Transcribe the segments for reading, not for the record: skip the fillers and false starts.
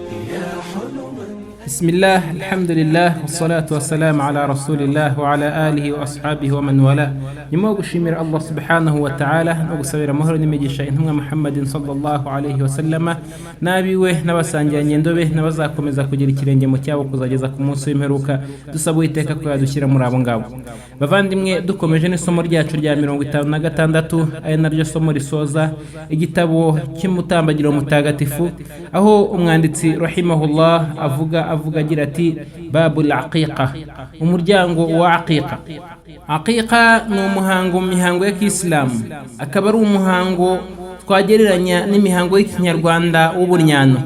يا حلما. بسم الله، الحمد لله، والصلاة والسلام على رسول الله وعلى آله وأصحابه ومن والاه. Nyuma yo gushimira Allah subhanahu wa ta'ala no gusabira amahoro n'imigisha intumwa Muhammadin sallallahu alayhi wa sallama n'abiwe n'abasangirangendo be n'abazakomeza kugira ikirenge mu cyabo kuzageza ku munsi w'imperuka, dusaba Uwiteka ko yadushyira muri abo ngabo. Bavandimwe, dukomeje n'isomo ryacu rya 56, ari naryo somo risoza igitabo cy'Umutambagiro Mutagatifu, aho umwanditsi rahimahullah avuga agira ati: "Babul aqiqa", umuryango wa aqiqa. Aqiqa ni umuhango mu mihango ya kisilamu, akaba ari umuhango twagereranya n'imihango y'ikinyarwanda w'uburyano,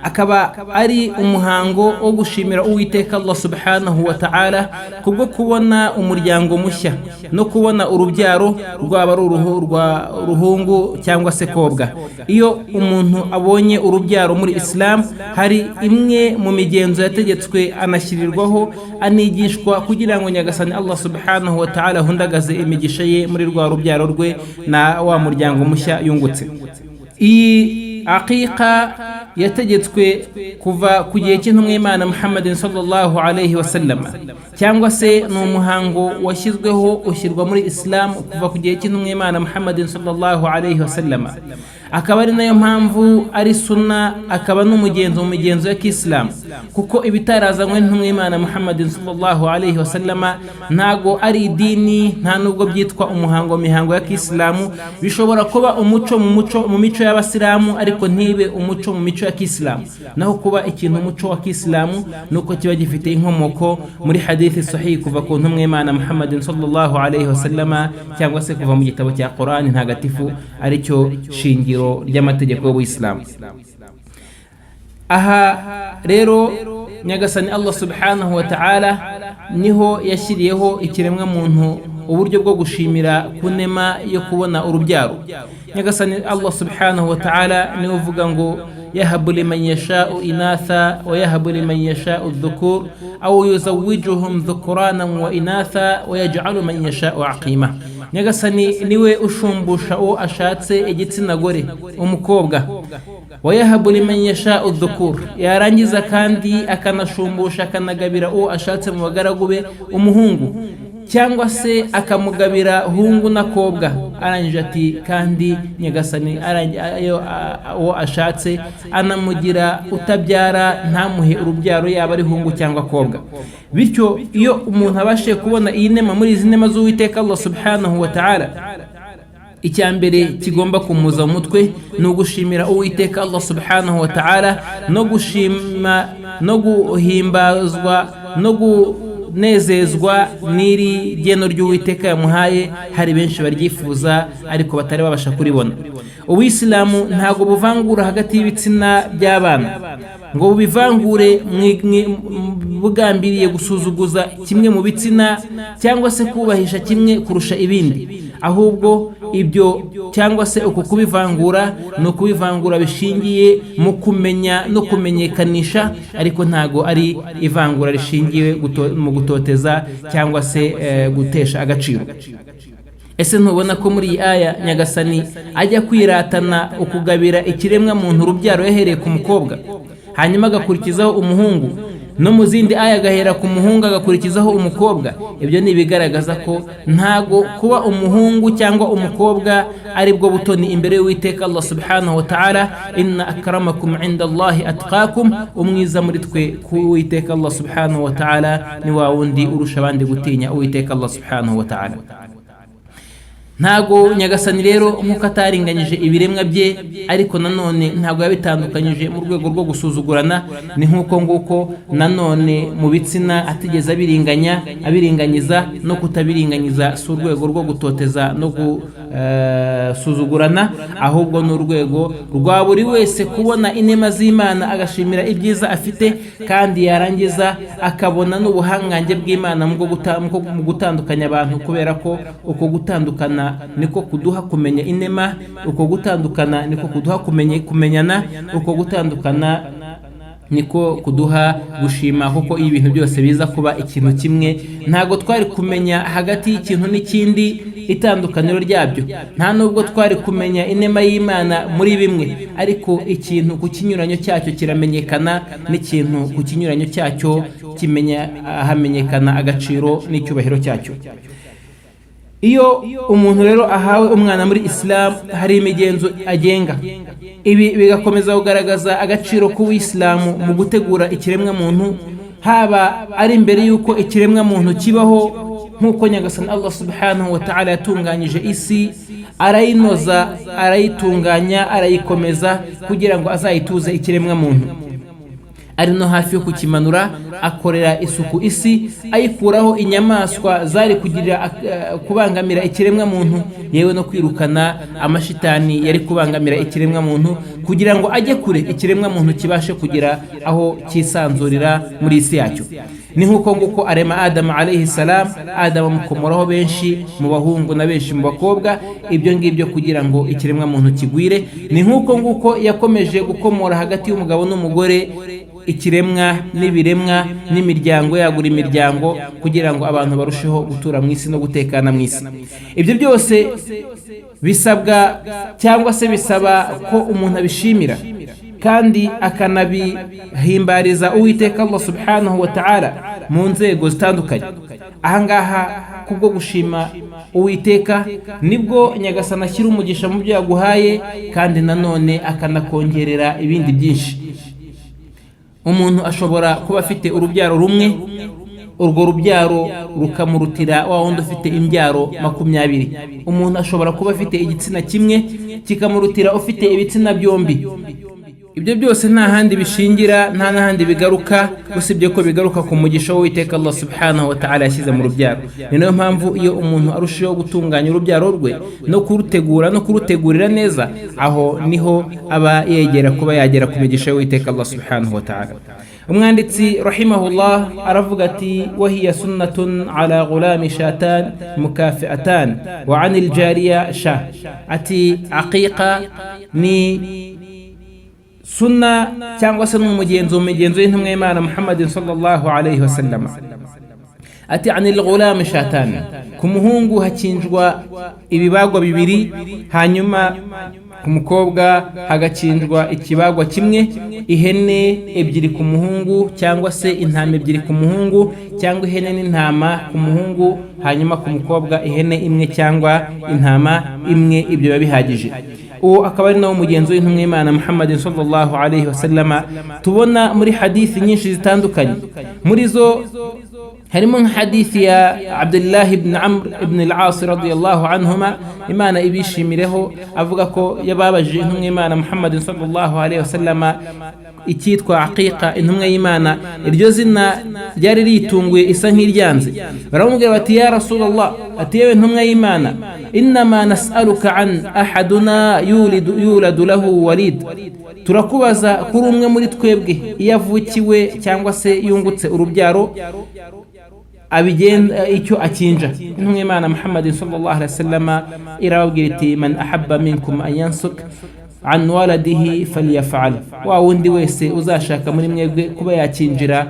akaba ari umuhango wo gushimira Uwiteka Allah subhanahu wa ta'ala kubwo kubona umuryango mushya no kubona urubyaro, rwaba ari uruhu rwa ruhungu cyangwa se kobwa. Iyo umuntu abonye urubyaro muri Isilamu, hari imwe mu migenzo yategetswe, anashyirirwaho, anigishwa kugira ngo Nyagasani Allah subhanahu wa ta'ala ahundagaze imigisha ye muri rwa rubyaro rwe na wa muryango mushya yungutse. Iyi aqiqa yategetswe kuva ku gihe cy'intumwa y'Imana Muhammadin sallallahu alayhi wa sallam, cyangwa se ni umuhango washyizweho, ushyirwa muri Isilamu kuva ku gihe cy'intumwa y'Imana Muhammadin sallallahu alayhi wa sallam, akaba ari nayo mpamvu ari suna, akaba n'umugenzo mu migenzo ya kisilamu, kuko ibitarazanywe n'intumwa y'Imana Muhammadin sallallahu alayhi wa sallama ntago ari idini, nta nubwo byitwa umuhango mu mihango ya kisilamu. Bishobora kuba umuco mu mico y'abasilamu, ariko ntibe umuco mu mico ya kisilamu. Naho kuba ikintu umuco wa kisilamu ni uko kiba gifite inkomoko muri hadithi sahihi kuva ku ntumwa y'Imana Muhammadin sallallahu alayhi wa sallama, cyangwa se kuva mu gitabo cya Qur'ani ntagatifu, aricyo shingiro ry'amategeko y'ubuyisilamu. Aha rero Nyagasani Allah subhanahu wa ta'ala niho yashyiriyeho ikiremwa muntu uburyo bwo gushimira ku nema yo kubona urubyaro. Nyagasani Allah subhanahu wa ta'ala niwe uvuga ngo: "Yahabu liman yashau inatha wa yahabu liman yashau dhukur aw yuzawijuhum dhukuranan wa inatha wa yaj'alu man yashau aqima." Nyagasani niwe ushumbusha uwo ashatse igitsina gore, umukobwa. "Wayahabu liman yashau dhukur", yarangiza kandi akanashumbusha, akanagabira uwo ashatse mu bagaragu be umuhungu, cyangwa se akamugabira hungu n'akobwa. Arangije ati: "Kandi Nyagasani uwo ashatse anamugira utabyara, ntamuhe urubyaro, yaba ari hungu cyangwa akobwa." Bityo iyo umuntu abashije kubona iyi nema muri izi nema z'Uwiteka Allah subhanahu wa ta'ala, icya mbere kigomba kumuza mu mutwe ni ugushimira Uwiteka Allah subhanahu wa ta'ala, no gushima no guhimbazwa no kunezezwa n'iri geno ry'Uwiteka yamuhaye. Hari benshi baryifuza ariko batari babasha kuribona. Ubuyisilamu ntabwo buvangura hagati y'ibitsina by'abana ngo bubivangure bugambiriye gusuzuguza kimwe mu bitsina cyangwa se kubahisha kimwe kurusha ibindi. Ahubwo ibyo cyangwa se uku kubivangura ni ukubivangura bishingiye mu kumenya no kumenyekanisha, ariko ntago ari ivangura rishingiye mu gutoteza cyangwa se gutesha agaciro. Ese ntubona ko muri iyi aya Nyagasani ajya kwiratana ukugabira ikiremwa muntu urubyaro yahereye ku mukobwa, hanyuma agakurikizaho umuhungu, no mu zindi aya agahera ku muhungu agakurikizaho umukobwa? Ibyo ni ibigaragaza ko ntago kuba umuhungu cyangwa umukobwa ari bwo butoni imbere y'Uwiteka Allah subhanahu wa ta'ala. "Inna akramakum inda Allahi atqakum", umwiza muri twe ku Uwiteka Allah subhanahu wa ta'ala ni wa wundi urusha abandi gutinya Uwiteka Allah subhanahu wa ta'ala. Ntago Nyagasani rero, nk'uko ataringanyije ibiremwa bye, ariko nanone ntago yabitandukanyije mu rwego rwo gusuzugurana, ni nk'uko nguko nanone mu bitsina atigeze abiringanya, abiringanyiza. No kutabiringanyiza si urwego rwo gutoteza no gusuzugurana, ahubwo ni urwego rwa buri wese kubona inema z'Imana, agashimira ibyiza afite, kandi yarangiza akabona n'ubuhangange bw'Imana mu gutandukanya abantu, kubera ko uko gutandukana niko kuduha kumenya inema, uko gutandukana niko kuduha kumenyana, uko gutandukana Niko kuduha gushima, kuko iyo ibintu byose biza kuba ikintu kimwe, ntabwo twari kumenya hagati y'ikintu n'ikindi itandukaniro ryabyo, nta nubwo twari kumenya inema y'Imana muri bimwe. Ariko ikintu ku kinyuranyo cyacyo kiramenyekana, n'ikintu ku kinyuranyo cyacyo kimenya, hamenyekana agaciro n'icyubahiro cyacyo. Iyo umuntu rero ahawe umwana muri Isilamu, hari imigenzo agenga. Ibi bigakomeza kugaragaza agaciro k'Uwisilamu mu gutegura ikiremwamuntu, haba ari imbere y'uko ikiremwamuntu kibaho, nk'uko Nyagasani Allah subhanahu wa ta'ala yatunganyije isi, arayinoza, arayitunganya, arayikomeza kugira ngo azayituze ikiremwamuntu. Ari no hafi yo kukimanura, akorera isuku isi, ayikuraho inyamaswa zari kugirira kubangamira ikiremwamuntu, yewe no kwirukana amashitani yari kubangamira ikiremwamuntu, kugira ngo ajye kure, ikiremwamuntu kibashe kugera aho cyisanzurira muri isi yacyo. Ni nk'uko nguko arema Adamu alayhi salam, Adamu amukomoraho benshi mu bahungu na benshi mu bakobwa, ibyo ngibyo kugira ngo ikiremwamuntu kigwire. Ni nk'uko nguko yakomeje gukomora hagati y'umugabo n'umugore ikiremwa n'ibiremwa n'imiryango, yagura imiryango kugira ngo abantu barusheho gutura mu isi no gutekana mu isi. Ibyo byose bisabwa cyangwa se bisaba ko umuntu abishimira kandi akanabihimbariza Uwiteka Allah subhanahu wa ta'ala mu nzego zitandukanye. Ahangaha, kubwo gushima Uwiteka, nibwo Nyagasani ashyira umugisha mu byo yaguhaye, kandi nanone akanakongerera ibindi byinshi. Umuntu ashobora kuba afite urubyaro rumwe, urwo rubyaro rukamurutira wa wundi ufite imbyaro 20. Umuntu ashobora kuba afite igitsina kimwe, kikamurutira ufite ibitsina byombi. Ibyo byose nta handi bishingira, nta n'ahandi bigaruka, usibye ko bigaruka ku mugisha w'Uwiteka Allah subhanahu wa ta'ala yashyize mu rubyaro. Ni nayo mpamvu iyo umuntu arushaho gutunganya urubyaro rwe no kurutegura no kurutegurira neza, aho niho aba yegera kuba yagera ku migisha y'Uwiteka Allah subhanahu wa ta'ala. Umwanditsi rahimahullah aravuga ati: wahiya sunnatun ala ghulami shatan mukafi'atan wa anil jariya sha. Ati aqiqa ni sunna cyangwa se ni umugenzo mu migenzo y'intumwa y'Imana Muhammadin sallallahu alayhi wasallam. Ati anil ghulami shatan, ku muhungu hakinjwa ibibagwa bibiri, hanyuma ku mukobwa hagakinjwa ikibagwa kimwe, ihene ebyiri ku muhungu cyangwa se intama ebyiri ku muhungu, cyangwa ihene n'intama ku muhungu, hanyuma ku mukobwa ihene imwe cyangwa intama imwe. Ibyo biba bihagije. Uwo akaba ari nawo mugenzo w'intumwa y'Imana Muhammadin sallallahu alayhi wasallama, tubona muri hadithi nyinshi zitandukanye. Muri zo harimo nka hadithi ya Abdullah ibn Amr ibn al-As radiyallahu anhuma, Imana ibishimireho, avuga ko yababajije intumwa y'Imana Muhammadin sallallahu alayhi wasallama icyitwa aqiqa. Intumwa y'Imana iryo zina ryari ritunguye, isa nk'iryanze. Baramubwira bati: ya Rasulallah, ati yewe ntumwa y'Imana, innama nas'aluka an ahaduna yuladu lahu walid, turakubaza kuri umwe muri twebwe iyo avukiwe cyangwa se yungutse urubyaro, abigenda icyo akinja. Intumwa y'Imana Muhammadin sallallahu alaihi wasallam irababwira iti: man ahabba minkum an yansuk an waladihi falyafal, wa wundi wese uzashaka muri mwebwe kuba yakinjira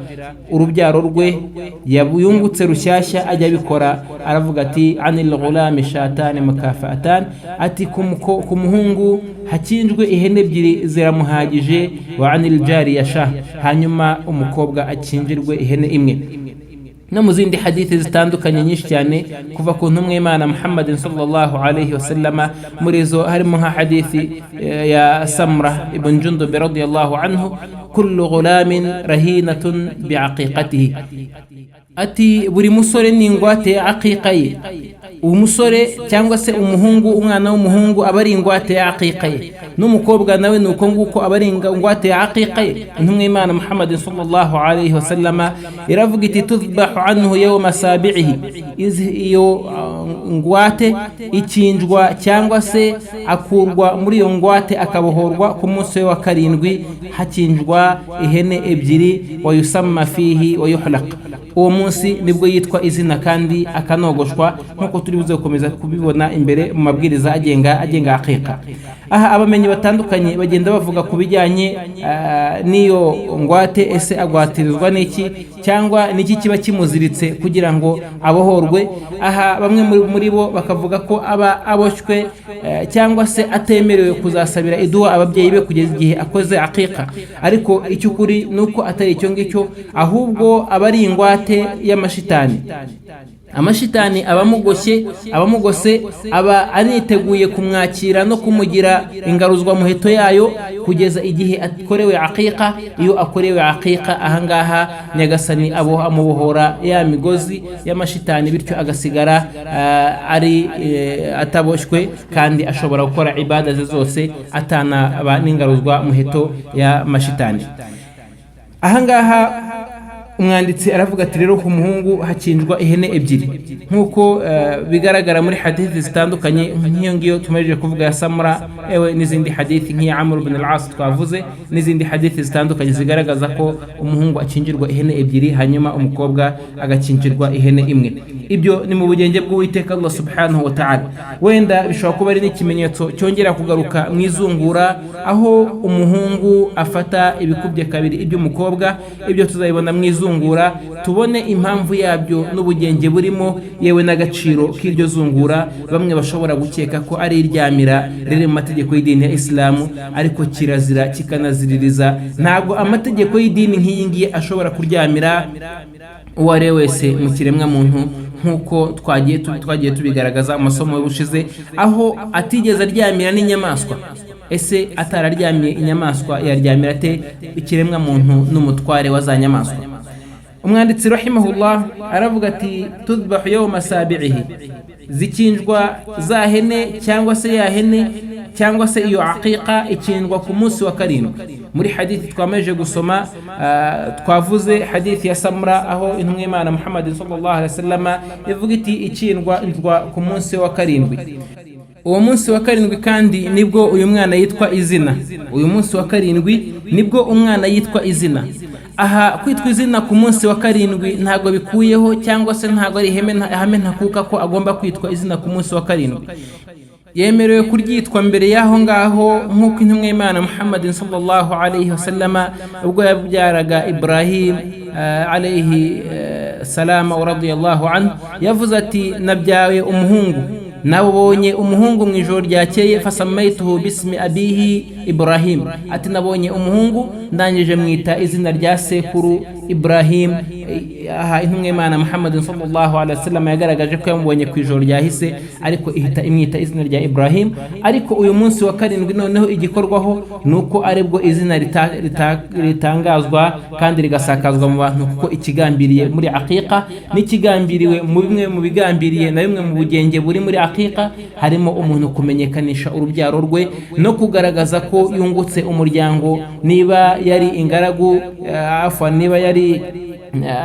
urubyaro rwe yungutse rushyashya, ajya abikora. Aravuga ati: anil ghulami shatani mukafaatan, ati ku muhungu hakinjwe ihene ebyiri ziramuhagije, wa anil jariya sha, hanyuma umukobwa akinjirwe ihene imwe. No mu zindi hadithi zitandukanye nyinshi cyane kuva ku ntumwa y'Imana Muhammadin sallallahu alayhi wasallama, muri zo harimo nka hadithi ya Samra ibn Jundub radiyallahu anhu: kullu ghulamin rahinatun biaqiqatihi, ati buri musore ni ingwate ya aqiqa ye. Umusore cyangwa se umuhungu, umwana w'umuhungu aba ari ingwate ya aqiqa ye, n'umukobwa nawe ni uko nguko, aba ari ingwate ya aqiqa ye. Intumwa y'Imana Muhammadin sallallahu alayhi wasallama iravuga iti: tudbahu anhu yawma sabi'ihi, iyo ngwate ikinjwa cyangwa se akurwa muri iyo ngwate akabohorwa ku munsi we wa karindwi, hakinjwa ihene ebyiri, wa yusamma fihi wa yuhlaq, uwo munsi nibwo yitwa izina kandi akanogoshwa, nk'uko turi buze gukomeza kubibona imbere mu mabwiriza agenga aqiqa. Aha abamenyi batandukanye bagenda bavuga ku bijyanye n'iyo ngwate. Ese agwatirizwa n'iki, cyangwa n'iki kiba kimuziritse kugira ngo abohorwe? Aha bamwe muri bo bakavuga ko aba aboshywe cyangwa se atemerewe kuzasabira iduwa ababyeyi be kugeza igihe akoze aqiqa. Ariko icy'ukuri ni uko atari icyo ngicyo, ahubwo aba ari ingwate y'amashitani. Amashitani abamugoshye, abamugose, aba aniteguye kumwakira no kumugira ingaruzwamuheto yayo kugeza igihe akorewe aqiqa. Iyo akorewe aqiqa, ahangaha Nyagasani abo amubohora ya migozi y'amashitani, bityo agasigara ari ataboshywe kandi ashobora gukora ibada ze zose, atanaba n'ingaruzwa muheto y'amashitani. Ahangaha umwanditsi aravuga ati: rero ku muhungu hakinjwa ihene ebyiri, nk'uko bigaragara muri hadithi zitandukanye, nk'iyo ngiyo tumaze kuvuga ya Samura, ewe n'izindi hadithi nk'iya Amr bin al-As twavuze, n'izindi hadithi zitandukanye zigaragaza ko umuhungu akingirwa ihene ebyiri, hanyuma umukobwa agakingirwa ihene imwe. Ibyo ni mu bugenge bw'Uwiteka Allah subhanahu wa ta'ala. Wenda bishobora kuba ari n'ikimenyetso cyongera kugaruka mu izungura, aho umuhungu afata ibikubye kabiri iby'umukobwa. Ibyo tuzabibona mu izungura, tubone impamvu yabyo n'ubugenge burimo, yewe n'agaciro k'iryo zungura. Bamwe bashobora gukeka ko ari iryamira riri mu mategeko y'idini ya Isilamu, ariko kirazira kikanaziririza. Ntabwo amategeko y'idini nk'iyi ngiyi ashobora kuryamira uwo ari we wese mu kiremwamuntu, nk'uko twagiye tubigaragaza mu masomo y'ubushize, aho atigeze aryamira n'inyamaswa. Ese atararyamiye inyamaswa, yaryamira ate ikiremwamuntu n'umutware wa za nyamaswa? Umwanditsi rahimahullah aravuga ati: tudbahu yawma sabi'ihi, zikinjwa za hene cyangwa se ya hene cyangwa se iyo aqiqa ikindwa ku munsi wa karindwi. Muri hadithi twamaze gusoma, twavuze hadithi ya Samura, aho intumwa y'Imana Muhammad sallallahu alaihi wasallam ivuga iti: ikindwa ndwa ku munsi wa karindwi. Uwo munsi wa karindwi kandi nibwo uyu mwana yitwa izina. Uyu munsi wa karindwi nibwo umwana yitwa izina. Aha kwitwa izina ku munsi wa karindwi ntabwo bikuyeho cyangwa se ntabwo ari ihame ntakuka ko agomba kwitwa izina ku munsi wa karindwi. Yemerewe kuryitwa mbere y'aho ngaho, nk'uko intumwa y'Imana Muhammad sallallahu alayhi wasallama ubwo yabyaraga Ibrahim alayhi salama wa radiyallahu anhu yavuze ati: nabyaye umuhungu, nabonye umuhungu mu ijoro ryakeye, fasamayituhu bismi abihi Ibrahim. Ati: nabonye umuhungu, ndangije mwita izina rya sekuru Ibrahim. Aha intumwa y'Imana Muhammad sallallahu alaihi wasallam yagaragaje ko yamubonye ku ijoro ryahise, ariko ihita imwita izina rya Ibrahim. Ariko uyu munsi wa karindwi noneho igikorwaho ni uko aribwo izina ritangazwa kandi rigasakazwa mu bantu, kuko ikigambiriye muri aqiqa n'ikigambiriwe mu bimwe mu bigambiriye na bimwe mu bugenge buri muri aqiqa, harimo umuntu kumenyekanisha urubyaro rwe no kugaragaza ko yungutse umuryango, niba yari ingaragu, afwan, niba yari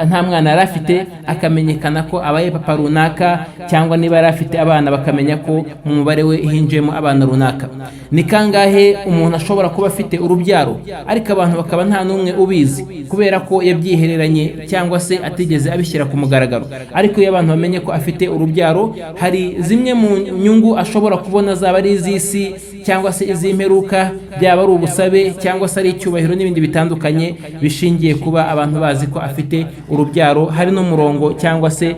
nta mwana yari afite, akamenyekana ko abaye papa runaka, cyangwa niba yari afite abana, bakamenya ko mu mubare we hinjiyemo abana runaka. Ni kangahe umuntu ashobora kuba afite urubyaro, ariko abantu bakaba nta n'umwe ubizi, kubera ko yabyihereranye cyangwa se atigeze abishyira ku mugaragaro? Ariko iyo abantu bamenye ko afite urubyaro, hari zimwe mu nyungu ashobora kubona, zaba ari iz'isi cyangwa se iz'imperuka, byaba ari ubusabe cyangwa se ari icyubahiro n'ibindi bitandukanye bishingiye kuba abantu bazi ko afite urubyaro. Hari n'umurongo cyangwa se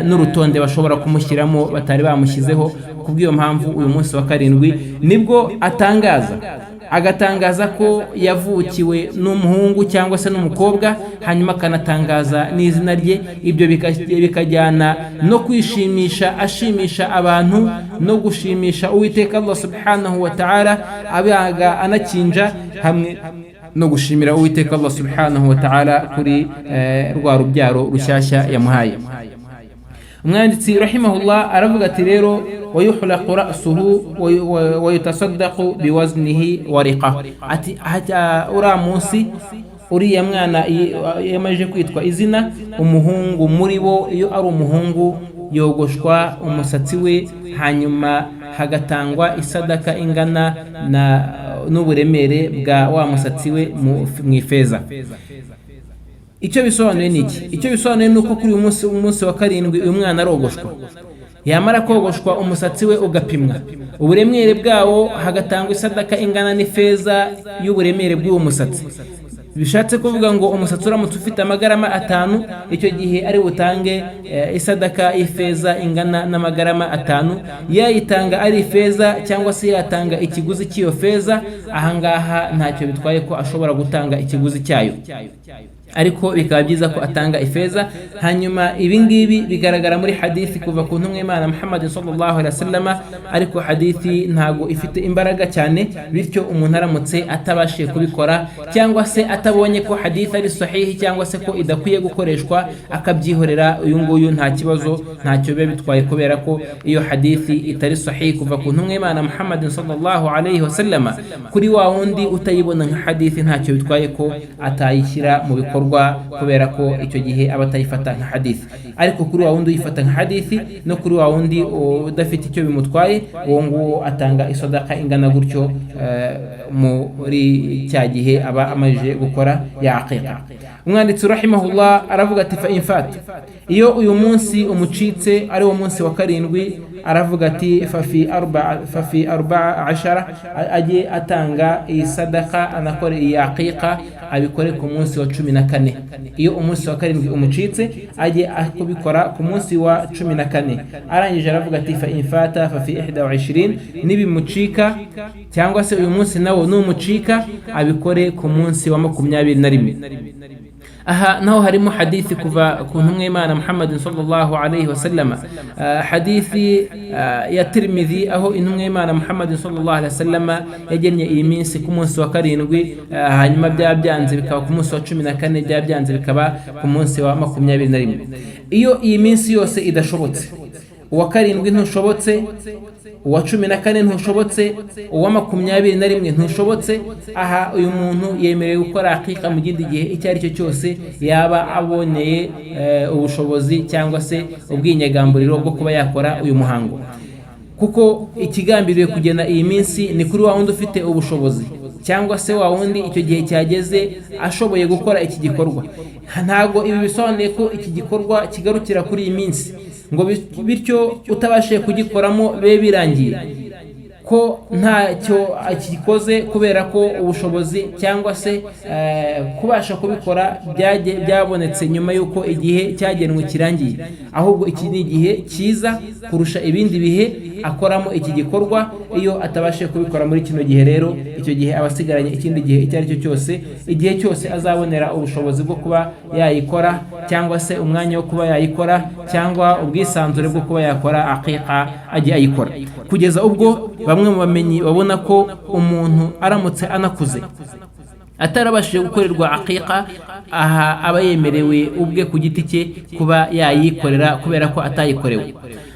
n'urutonde bashobora kumushyiramo batari bamushyizeho. Kubw'iyo mpamvu uyu munsi wa karindwi nibwo atangaza, agatangaza ko yavukiwe n'umuhungu cyangwa se n'umukobwa, hanyuma akanatangaza n'izina rye. Ibyo bikajyana no kwishimisha, ashimisha abantu no gushimisha Uwiteka Allah subhanahu wa ta'ala, abaga anakinja hamwe no gushimira Uwiteka Allah subhanahu wa ta'ala kuri rwa rubyaro rushyashya yamuhaye. Umwanditsi rahimahullah aravuga ati: rero wayuhlaqu ra'suhu wayutasaddaqu biwaznihi wariqa. Ati uriya munsi uriya mwana yamaze kwitwa izina, umuhungu muri bo, iyo ari umuhungu, yogoshwa umusatsi we, hanyuma hagatangwa isadaka ingana na n'uburemere bwa wa musatsi we mu ifeza. Icyo bisobanuye ni iki? Icyo bisobanuye ni uko kuri uyu munsi, umunsi wa karindwi, uyu mwana arogoshwa. Yamara kogoshwa, umusatsi we ugapimwa uburemere bwawo, hagatangwa isadaka ingana n'ifeza y'uburemere bw'uwo musatsi. Bishatse kuvuga ngo umusatsi uramutse ufite amagarama 5, icyo gihe ari butange isadaka y'ifeza ingana n'amagarama 5. Yayitanga ari ifeza cyangwa se yatanga ikiguzi cy'iyo feza, ahangaha ntacyo bitwaye ko ashobora gutanga ikiguzi cyayo, ariko bikaba byiza ko atanga ifeza. Hanyuma ibi ngibi bigaragara muri hadithi kuva ku ntumwa y'Imana Muhammad sallallahu alaihi wasallam, ariko hadithi ntago ifite imbaraga cyane. Bityo umuntu aramutse atabashije kubikora, cyangwa se atabonye ko hadithi ari sahihi, cyangwa se ko idakwiye gukoreshwa, akabyihorera, uyu nguyu nta kibazo, ntacyo biba bitwaye, kubera ko iyo hadithi itari sahihi kuva ku ntumwa y'Imana Muhammad sallallahu alaihi wasallam, kuri wa wundi utayibona nka hadithi ntacyo bitwaye ko atayishyira mu bikorwa, kubera ko icyo gihe aba atayifata nka hadithi. Ariko kuri wa wundi uyifata nka hadithi no kuri wa wundi udafite icyo bimutwaye, uwo nguwo atanga isodaka ingana gutyo muri cya gihe aba amajije gukora ya aqiqa. Umwanditsi rahimahullah aravuga ati: fa infat, iyo uyu munsi umucitse, ari wo munsi wa karindwi, aravuga ati fafi 14, ajye atanga iyi sadaka, anakore iyi aqiqa, abikore ku munsi wa 14. Iyo umunsi wa karindwi umucitse, ajye kubikora ku munsi wa 14. Arangije aravuga ati: fa infata fafi 21, nibimucika cyangwa se uyu munsi nawo numucika, abikore ku munsi wa 21. Aha naho harimo hadithi kuva ku ntumwa y'Imana Muhammad sallallahu alaihi wasallam, hadithi ya Tirmidhi, aho intumwa y'Imana Muhammad sallallahu alaihi wasallam yagennye iyi minsi ku munsi wa karindwi, hanyuma byaba byanze bikaba ku munsi wa 14, byaba byanze bikaba ku munsi wa 21. Iyo iyi minsi yose idashobotse, uwa karindwi ntushobotse, uwa 14 ntushobotse, uwa 21 ntushobotse, aha uyu muntu yemerewe gukora akika mu kindi gihe icyo ari cyo cyose yaba aboneye ubushobozi cyangwa se ubwinyagamburiro bwo kuba yakora uyu muhango, kuko ikigambiriwe kugena iyi minsi ni kuri wa wundi ufite ubushobozi cyangwa se wa wundi icyo gihe cyageze ashoboye gukora iki gikorwa. Ntabwo ibi bisobanuye ko iki gikorwa kigarukira kuri iyi minsi, ngo bityo utabashije kugikoramo bibe birangiye ko ntacyo akikoze, kubera ko ubushobozi cyangwa se kubasha kubikora byabonetse nyuma y'uko igihe cyagenwe kirangiye. Ahubwo iki ni igihe cyiza kurusha ibindi bihe akoramo iki gikorwa. Iyo atabashije kubikora muri kino gihe rero, icyo gihe aba asigaranye ikindi gihe icyo ari cyo cyose, igihe cyose azabonera ubushobozi bwo kuba yayikora, cyangwa se umwanya wo kuba yayikora, cyangwa ubwisanzure bwo kuba yakora aqiqa, ajye ayikora. Kugeza ubwo bamwe mu bamenyi babona ko umuntu aramutse anakuze atarabashije gukorerwa aqiqa, aha aba yemerewe ubwe ku giti cye kuba yayikorera kubera ko atayikorewe.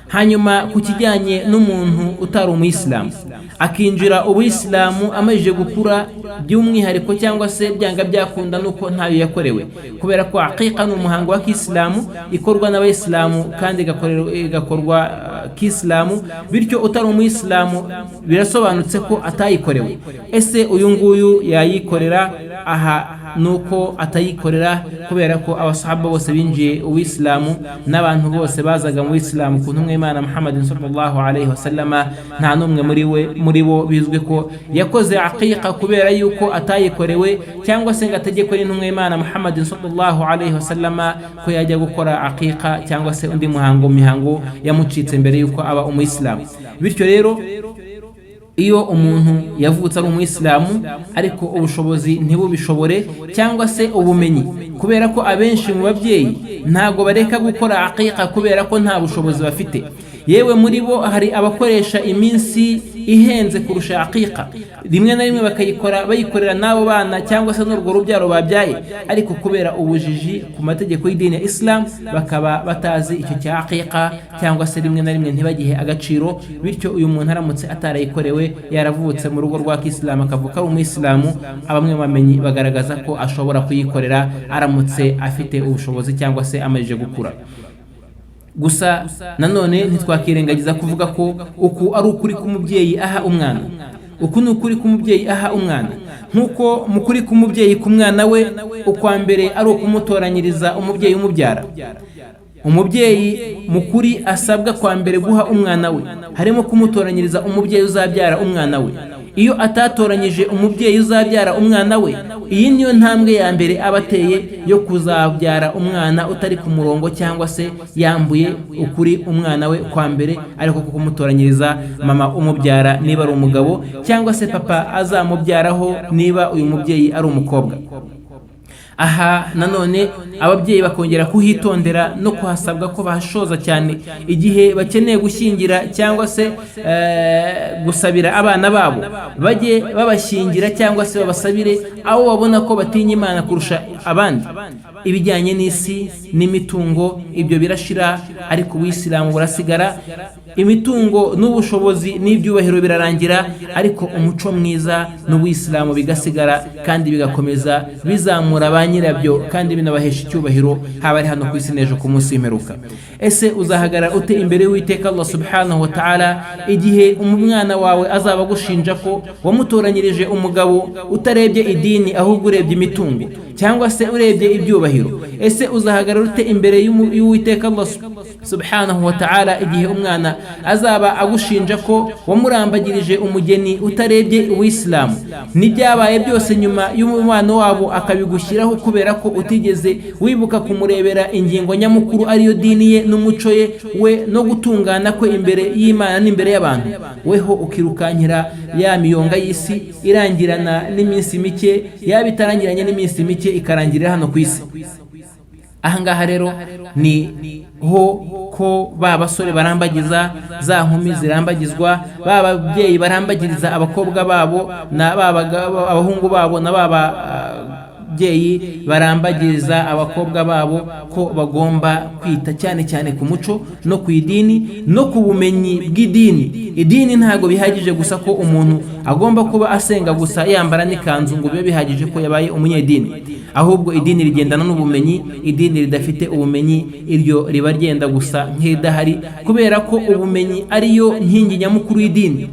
Hanyuma ku kijyanye n'umuntu utari umuyisilamu akinjira ubuyisilamu amajije gukura by'umwihariko, cyangwa se byanga byakunda nuko ntayo yakorewe, kubera ko aqiqa ni umuhango wa kisilamu ikorwa n'abayisilamu kandi igakorwa kisilamu, bityo utari umuyisilamu birasobanutse ko atayikorewe. Ese uyu nguyu yayikorera? Aha nuko atayikorera, kubera ko abasahaba bose binjiye ubuyisilamu n'abantu bose bazaga mu buyisilamu ku ntumwa y'Imana Muhammad sallallahu alaihi wasallama, nta n'umwe muri bo bizwi ko yakoze aqiqa kubera yuko atayikorewe, cyangwa se ngo ategekwe n'intumwa y'Imana Muhammad sallallahu alaihi wasallama ko yajya gukora aqiqa cyangwa se undi muhango mu mihango yamucitse mbere yuko aba umuyisilamu. Bityo rero iyo umuntu yavutse ari umuyisilamu ariko ubushobozi ntibubishobore cyangwa se ubumenyi, kubera ko abenshi mu babyeyi ntabwo bareka gukora aqiqa kubera ko nta bushobozi bafite. Yewe muri bo hari abakoresha iminsi ihenze kurusha aqiqa, rimwe na rimwe bakayikora bayikorera n'abo bana cyangwa se n'urwo rubyaro babyaye, ariko kubera ubujiji ku mategeko y'idini ya Isilamu bakaba batazi icyo cya aqiqa, cyangwa se rimwe na rimwe ntibagihe agaciro. Bityo uyu muntu aramutse atarayikorewe, yaravutse mu rugo rwa kisilamu, akavuka ari umuyisilamu, bamwe mu bamenyi bagaragaza ko ashobora kuyikorera aramutse afite ubushobozi cyangwa se amajije gukura. Gusa nanone ntitwakirengagiza kuvuga ko uku ari ukuri k'umubyeyi aha umwana. Uku ni ukuri k'umubyeyi aha umwana, nk'uko mu kuri k'umubyeyi ku mwana we ukwa mbere ari ukumutoranyiriza umubyeyi umubyara. Umubyeyi mukuri asabwa kwa mbere guha umwana we harimo kumutoranyiriza umubyeyi uzabyara umwana we. Iyo atatoranyije umubyeyi uzabyara umwana we, iyi niyo ntambwe ya mbere aba ateye yo kuzabyara umwana utari ku murongo, cyangwa se yambuye ukuri umwana we kwa mbere, ariko kumutoranyiriza mama umubyara niba ari umugabo, cyangwa se papa azamubyaraho niba uyu mubyeyi ari umukobwa. Aha nanone ababyeyi bakongera kuhitondera no kuhasabwa ko bahashoza cyane igihe bakeneye gushyingira cyangwa se gusabira abana babo, bajye babashyingira cyangwa se babasabire abo babona ko batinya Imana kurusha abandi. Ibijyanye n'isi n'imitungo ibyo birashira, ariko ubuyisilamu burasigara. Imitungo n'ubushobozi n'ibyubahiro birarangira, ariko umuco mwiza n'ubuyisilamu bigasigara kandi bigakomeza bizamura ba nyirabyo kandi binabahesha icyubahiro, haba ari hano ku isi n'ejo ku munsi w'imperuka. Ese uzahagarara ute imbere y'Uwiteka Allah subhanahu wa ta'ala igihe umwana wawe azaba agushinja ko wamutoranyirije umugabo utarebye idini, ahubwo urebye imitungo cyangwa se urebye ibyubahiro? Ese uzahagarara ute imbere y'Uwiteka Allah subhanahu wa ta'ala igihe umwana azaba agushinja ko wamurambagirije umugeni utarebye uwisilamu, n'ibyabaye byose nyuma y'umubano wabo akabigushyiraho kubera ko utigeze wibuka kumurebera ingingo nyamukuru, ariyo dini ye n'umuco ye we no gutungana kwe imbere y'Imana n'imbere y'abantu, weho ukirukankira ya miyonga y'isi irangirana n'iminsi mike, yaba itarangiranye n'iminsi mike ikarangirira hano ku isi? Ahangaha rero ni ho ko ba basore barambagiza, za nkumi zirambagizwa, ba babyeyi barambagiriza abakobwa babo na ba abahungu babo, na ba babyeyi barambagiriza abakobwa babo, ko bagomba kwita cyane cyane ku muco no ku idini no ku bumenyi bw'idini. Idini ntabwo bihagije gusa ko umuntu agomba kuba asenga gusa, yambara n'ikanzu, ngo bibe bihagije ko yabaye umunyedini. Ahubwo idini rigendana n'ubumenyi. Idini ridafite ubumenyi, iryo riba ryenda gusa nk'iridahari, kubera ko ubumenyi ariyo nkingi nyamukuru y'idini.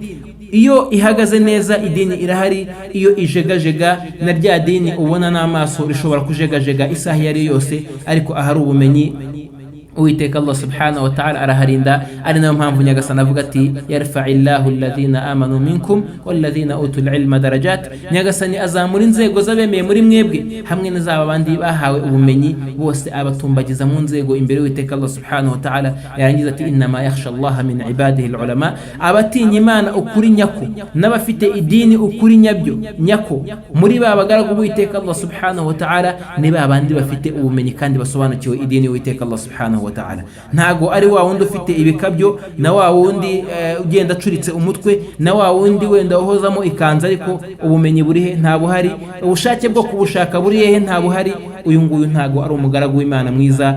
Iyo ihagaze neza, idini irahari. Iyo ijegajega, na rya dini ubona n'amaso rishobora kujegajega isaha iyo ari yo yose. Ariko ahari ubumenyi, Uwiteka Allah subhanahu wa ta'ala araharinda. Ari nayo mpamvu Nyagasani avuga ati: "Yarfa'illahu alladhina amanu minkum walladhina utul ilma darajat." Nyagasani azamura inzego z'abemeye muri mwebwe hamwe n'izaba bandi bahawe ubumenyi, bose abatumbagiza mu nzego imbere y'Uwiteka Allah subhanahu wa ta'ala. Yarangiza ati: "Innama yakhsha Allah min ibadihi ulama." Abatinya Imana ukuri nyako n'abafite idini ukuri nyabyo nyako muri ba bagaragu b'Uwiteka Allah subhanahu wa ta'ala ni ba bandi bafite ubumenyi kandi basobanukiwe idini y'Uwiteka Allah subhanahu wa ta'ala. Ntago ari wa wundi ufite ibikabyo, na wa wundi ugenda acuritse umutwe, na wa wundi wenda uhozamo ikanzu, ariko ubumenyi buri he? Nta buhari. Ubushake bwo kubushaka buri hehe? Nta buhari. Uyu nguyu ntago ari umugaragu w'Imana mwiza.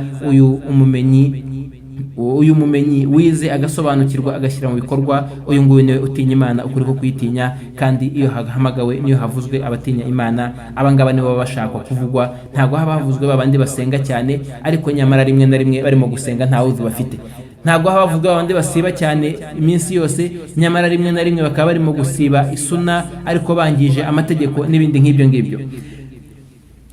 Uyu mumenyi wize agasobanukirwa, agashyira mu bikorwa, uyu nguyu niwe utinya Imana ukuri ko kuyitinya. Kandi iyo hahamagawe niyo havuzwe abatinya Imana, abangaba nibo baba bashakwa kuvugwa. Ntabwo haba havuzwe babandi basenga cyane, ariko nyamara rimwe na rimwe barimo gusenga nta wuzu bafite. Ntabwo haba havuzwe babandi basiba cyane iminsi yose, nyamara rimwe na rimwe bakaba barimo gusiba isuna ariko bangije amategeko n'ibindi nk'ibyo ngibyo.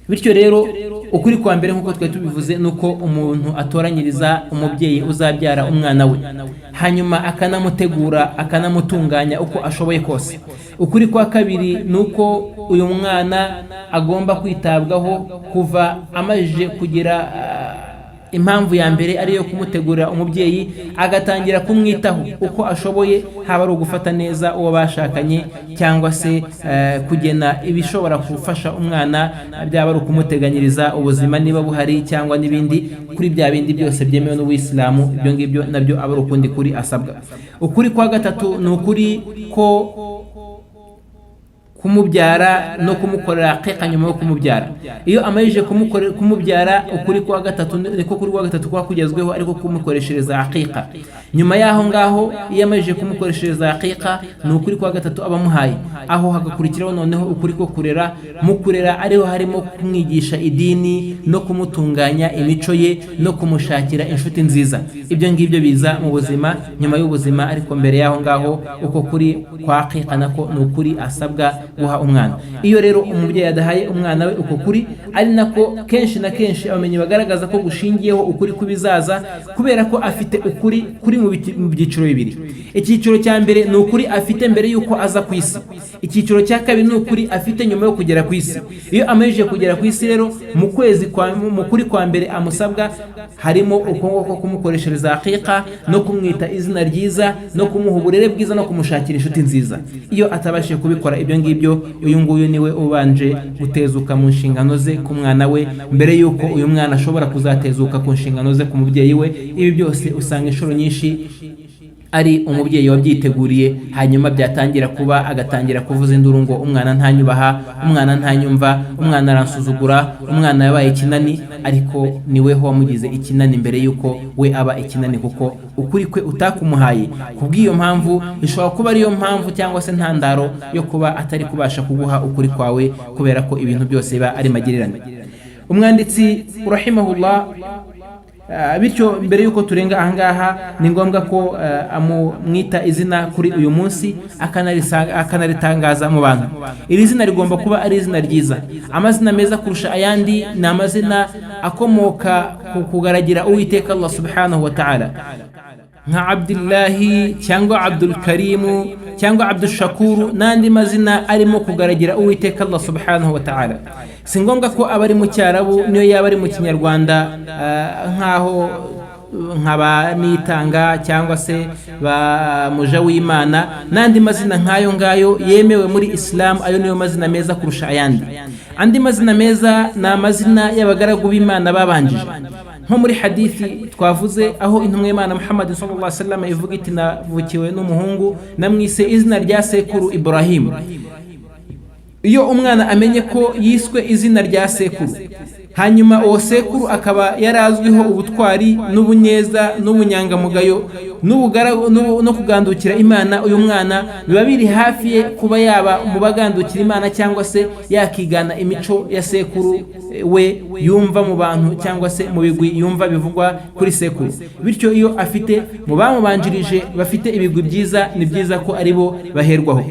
Bityo rero, ukuri kwa mbere, nk'uko twari tubivuze, ni uko umuntu atoranyiriza umubyeyi uzabyara umwana we, hanyuma akanamutegura, akanamutunganya uko ashoboye kose. Ukuri kwa kabiri ni uko uyu mwana agomba kwitabwaho kuva amajije kugira impamvu ya mbere, ariyo kumutegurira umubyeyi, agatangira kumwitaho uko ashoboye, haba ari ugufata neza uwo bashakanye cyangwa se kugena ibishobora gufasha umwana, byaba ari ukumuteganyiriza ubuzima niba buhari, cyangwa n'ibindi kuri bya bindi byose byemewe n'ubuyisilamu. Ibyo ngibyo nabyo aba ari ukundi kuri asabwa. Ukuri kwa gatatu ni ukuri ko kumubyara no kumukorera aqiqa nyuma yo kumubyara. Iyo amajije kumubyara, ukuri kwa gatatu niko kuri kwa gatatu kwa kugezweho, ariko kumukoreshereza aqiqa nyuma y'aho ngaho. Iyo amajije kumukoreshereza aqiqa, ni ukuri kwa gatatu aba amuhaye. Aho hagakurikiraho noneho ukuri ko kurera. Mu kurera ariho harimo kumwigisha idini no kumutunganya imico ye no kumushakira inshuti nziza. Ibyo ngibyo biza mu buzima, nyuma y'ubuzima. Ariko mbere y'aho ngaho, uko kuri kwa aqiqa nako ni ukuri asabwa. guha umwana. Iyo rero umubyeyi adahaye umwana we uko kuri, ari nako kenshi na kenshi abamenyi bagaragaza ko gushingiyeho ukuri kw'ibizaza, kubera ko afite ukuri kuri mu byiciro bibiri. Icyiciro cya mbere ni ukuri afite mbere y'uko aza ku isi. Icyiciro cya kabiri ni ukuri afite nyuma yo kugera ku isi. Iyo amajije kugera ku isi rero, mu kwezi kwa mu kuri kwa mbere amusabwa harimo uko nguko kumukoreshereza aqiqa, no kumwita izina ryiza, no kumuha uburere bwiza, no kumushakira inshuti nziza. Iyo atabashije kubikora ibyo ngibyo, uyu nguyu niwe ubanje gutezuka mu nshingano ze ku mwana we, mbere y'uko uyu mwana ashobora kuzatezuka ku nshingano ze ku mubyeyi we. Ibi byose usanga inshuro nyinshi ari umubyeyi wabyiteguriye, hanyuma byatangira kuba agatangira kuvuza induru ngo umwana ntanyubaha, umwana ntanyumva, umwana aransuzugura, umwana yabaye ikinani. Ariko niweho wamugize ikinani mbere y'uko we aba ikinani, kuko ukuri kwe utakumuhaye. Kubw'iyo mpamvu, ishobora kuba ariyo mpamvu cyangwa se ntandaro yo kuba atari kubasha kuguha ukuri kwawe, kubera ko ibintu byose biba ari magirirane. Umwanditsi rahimahullah. Bityo mbere y'uko turenga ahangaha, ni ngombwa ko amumwita izina kuri uyu munsi, akanaritangaza mu bantu. Iri zina rigomba kuba ari izina ryiza. Amazina meza kurusha ayandi ni amazina akomoka ku kugaragira Uwiteka Allah subhanahu wa ta'ala, nka Abdullahi cyangwa Abdulkarimu cyangwa Abdushakuru n'andi mazina arimo kugaragira Uwiteka Allah subhanahu wa ta'ala. Si ngombwa ko aba ari mu Cyarabu, niyo yaba ari mu Kinyarwanda, nk'aho nkaba Nitanga cyangwa se ba Muja w'Imana n'andi mazina nk'ayo ngayo yemewe muri Isilamu. Ayo niyo mazina meza kurusha ayandi. Andi mazina meza ni amazina y'abagaragu b'Imana babanjije, nko muri hadithi twavuze, aho intumwa y'Imana Muhammad sallallahu alaihi wasallam ivuga iti: "Navukiwe n'umuhungu, namwise izina rya sekuru Ibrahim." Iyo umwana amenye ko yiswe izina rya sekuru, hanyuma uwo sekuru akaba yarazwiho ubutwari n'ubuneza n'ubunyangamugayo no kugandukira Imana, uyu mwana biba biri hafi ye kuba yaba mu bagandukira Imana, cyangwa se yakigana imico ya sekuru we yumva mu bantu, cyangwa se mu bigwi yumva bivugwa kuri sekuru. Bityo iyo afite mu bamubanjirije bafite ibigwi byiza, ni byiza ko ari bo baherwaho.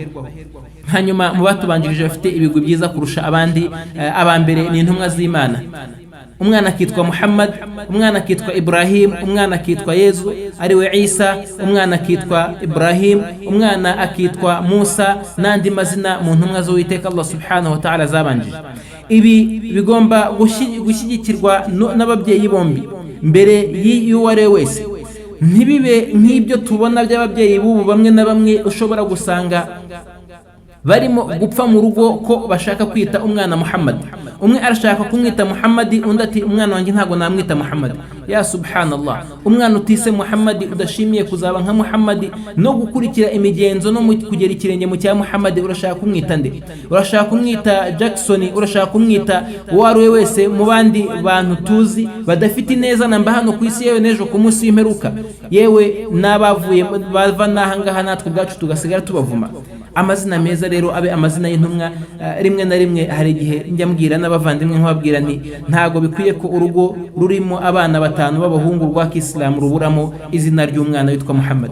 Hanyuma mu batubanjirije bafite ibigwi byiza kurusha abandi, aba mbere ni intumwa z'Imana. Umwana akitwa Muhammad, umwana akitwa Ibrahim, umwana akitwa Yezu ariwe Isa, umwana akitwa Ibrahim, umwana akitwa Musa n'andi mazina mu ntumwa z'Uwiteka Allah subhanahu wa ta'ala zabanjije. Ibi bigomba gushyigikirwa n'ababyeyi bombi mbere y'uwo ari we wese. Ntibibe nk'ibyo tubona by'ababyeyi b'ubu bamwe na bamwe, ushobora gusanga barimo gupfa mu rugo ko bashaka kwita umwana Muhammad. Umwe arashaka kumwita Muhammadi, undi ati: "Umwana wanjye ntabwo namwita Muhammad." Ya subhanallah! Umwana utise Muhammadi, udashimiye kuzaba nka Muhammadi no gukurikira imigenzo no kugera ikirenge mu cya Muhammadi, urashaka kumwita nde? Urashaka kumwita Jackson? Urashaka kumwita uwo ari we wese mu bandi bantu tuzi badafite ineza namba hano ku isi, yewe n'ejo ku munsi w'imperuka, yewe n'abavuye bava n'aha ngaha natwe ubwacu tugasigara tubavuma. Amazina meza rero abe amazina y'intumwa. Rimwe na rimwe hari igihe njya mbwira n'abavandimwe, nkababwira nti: "Ntabwo bikwiye ko urugo rurimo abana batanu b'abahungu rwa kisilamu ruburamo izina ry'umwana witwa Muhammad."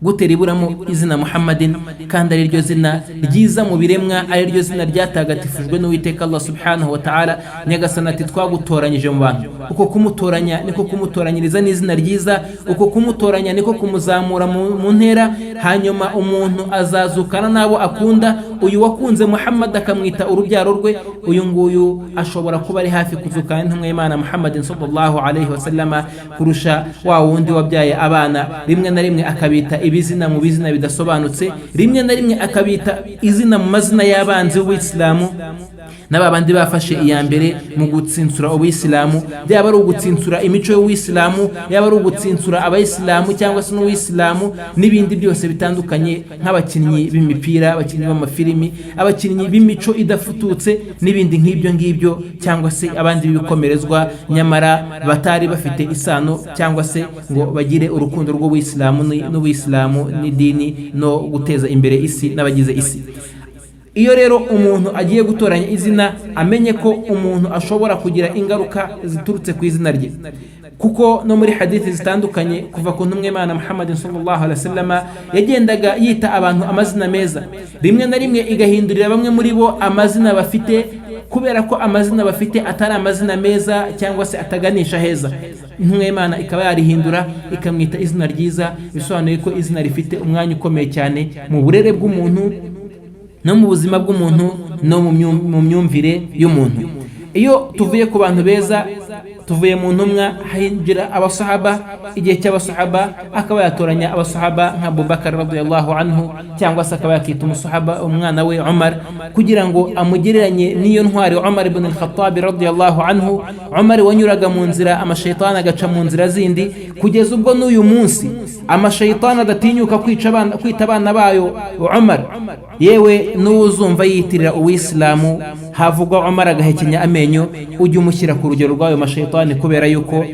Gute riburamo izina Muhammadin, kandi ari ryo zina ryiza mu biremwa, ari ryo zina ryatagatifujwe n'Uwiteka Allah subhanahu wa ta'ala? Nyagasani ati: "Twagutoranyije mu bantu." Uko kumutoranya niko kumutoranyiriza n'izina ryiza, uko kumutoranya niko kumuzamura mu ntera. Hanyuma umuntu azazukana n'abo akunda. Uyu wakunze Muhammad akamwita urubyaro rwe, uyu nguyu ashobora kuba ari hafi kuzukana n'intumwa y'Imana Muhammadin sallallahu alaihi wasallama, kurusha wa wundi wabyaye abana, rimwe na rimwe akabita ibizina mu bizina bidasobanutse, rimwe na rimwe akabita izina mu mazina y'abanzi b'Ubuyisilamu n'aba bandi bafashe iya mbere mu gutsinsura Ubuyisilamu, byaba ari ugutsinsura imico y'Ubuyisilamu, yaba ari ugutsinsura Abayisilamu cyangwa se n'Ubuyisilamu n'ibindi byose bitandukanye, nk'abakinnyi b'imipira, abakinnyi b'amafilimi, abakinnyi b'imico idafututse n'ibindi nk'ibyo ngibyo, cyangwa se abandi b'ibikomerezwa, nyamara batari bafite isano cyangwa se ngo bagire urukundo rw'Ubuyisilamu n'Ubuyisilamu n'idini no guteza imbere isi n'abagize isi. Iyo rero umuntu agiye gutoranya izina, amenye ko umuntu ashobora kugira ingaruka ziturutse ku izina rye, kuko no muri hadithi zitandukanye kuva ku ntumwa Imana Muhammad sallallahu alaihi wasallam yagendaga yita abantu amazina meza, rimwe na rimwe igahindurira bamwe muri bo amazina bafite, kubera ko amazina bafite atari amazina meza cyangwa se ataganisha heza. Intumwa y'Imana ikaba yarihindura ikamwita izina ryiza, bisobanuye ko izina rifite umwanya ukomeye cyane mu burere bw'umuntu no mu buzima bw'umuntu no mu myumvire y'umuntu. Iyo tuvuye ku bantu beza, tuvuye mu ntumwa, hinjira abasahaba. Igihe cy'abasahaba, akaba yatoranya abasahaba nka Abubakar radiyallahu anhu, cyangwa se akaba yakita umusahaba umwana we Umar, kugira ngo amugereranye n'iyo ntwari Umar ibn al-Khattab radiyallahu anhu. Umar wanyuraga mu nzira, amashayitani agaca mu nzira zindi, kugeza ubwo n'uyu munsi amashayitani adatinyuka kwica abana, kwita abana bayo Umar. Yewe, n'uwuzumva yiyitirira uwisilamu, havugwa Umar agahekenya amenyo, ujye umushyira ku rugero rw'ayo mashayitani, kubera yuko